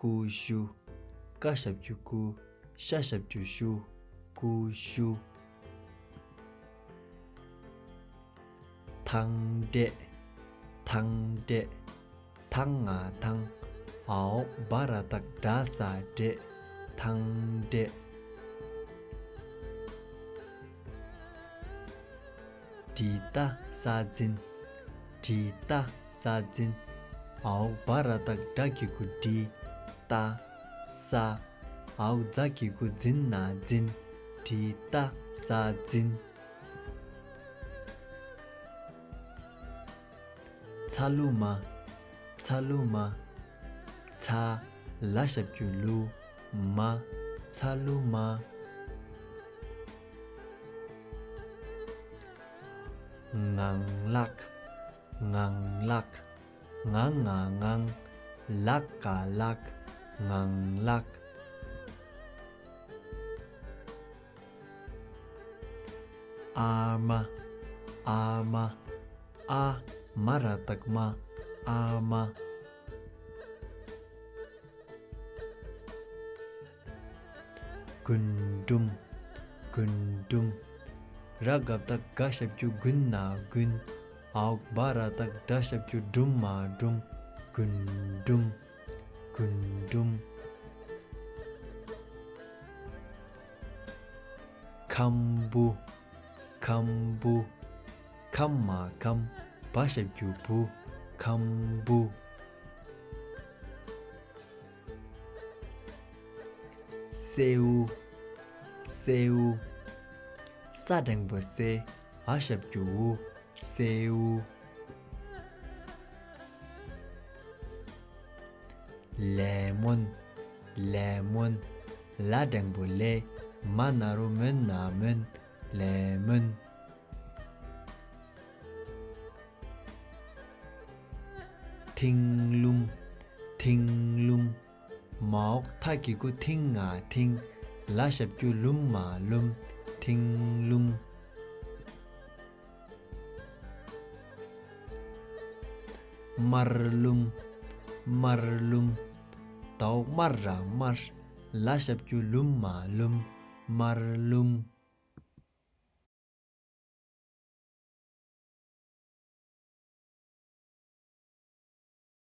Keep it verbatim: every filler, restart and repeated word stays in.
ཀུ་ཤུ། ཀ་ཞབས་ཀྱུ་ཀུ། ཤ་ཞབས་ཀྱུ་ཤུ། ཀུ་ཤུ། ཐང་འབྲས། ཐང་འབྲས། ཐ་ང་ཐང་། འ་འོག་བ་ར་བཏགས་འབྲ་ས་འབྲས། ཐང་འབྲས། དྲི་ཏ་ས་འཛིན། དྲི་ཏ་ས་འཛིན། འ་འོག་བ་ར་བཏགས་བྲ་གི་གུ་བྲི། ཏ། ས། འ་འོག་ཛ་གི་གུ་འཛིན་ན་འཛིན། དྲི་ཏ་ས་འཛིན། ཚ་ལུ་མ། ཚ་ལུ་མ། ཚ། ལ་ཞབས་ཀྱུ་ལུ། མ། ཚ་ལུ་མ། ངང་ལག། ངང་ལག། ང་ང་ངང་། ལ་ཀ་ལག། ངང་ལག། ཨ་མ། ཨ་མ། ཨ། མ་ར་བཏགས་མ། ཨ་མ། རྒུན་འབྲུམ། རྒུན་འབྲུམ། ར་ག་བཏགས་རྒ་ཞབས་ཀྱུ་རྒུན་ན་རྒུན། འ་འོག་བ་ར་བཏགས་བྲ་ཞབས་ཀྱུ་བྲུ་མ་བྲུམ། རྒུན་འབྲུམ། རྒུན་འབྲུམ། ཁམ་བུ། ཁམ་བུ། ཁ་མ་ཁམ། བ་ཞབས་ཀྱུ་བུ། ཁམ་བུ། སེའུ། སེའུ། ས་འགྲེང་བུ་སེ། འ་ཞབས་ཀྱུ་འུ། སེའུ། ལེ་མོན། ལེ་མོན། ལ་འགྲེང་བུ་ལེ། མ་ན་རོ་མོན་ན་མོན། ལེ་མོན། ཐིང་ལུམ། ཐིང་ལུམ། མ་འོག་ཐ་གི་གུ་ཐིང་ང་ཐིང་། ལ་ཞབས་ཀྱུ་ལུམ་མ་ལུམ། ཐིང་ལུམ། དམར་ལུམ། དམར་ལུམ། ད་འོག་དམར་ར་དམར། ལ་ཞབས་ཀྱུ་ལུམ་མ་ལུམ། དམར་ལུམ།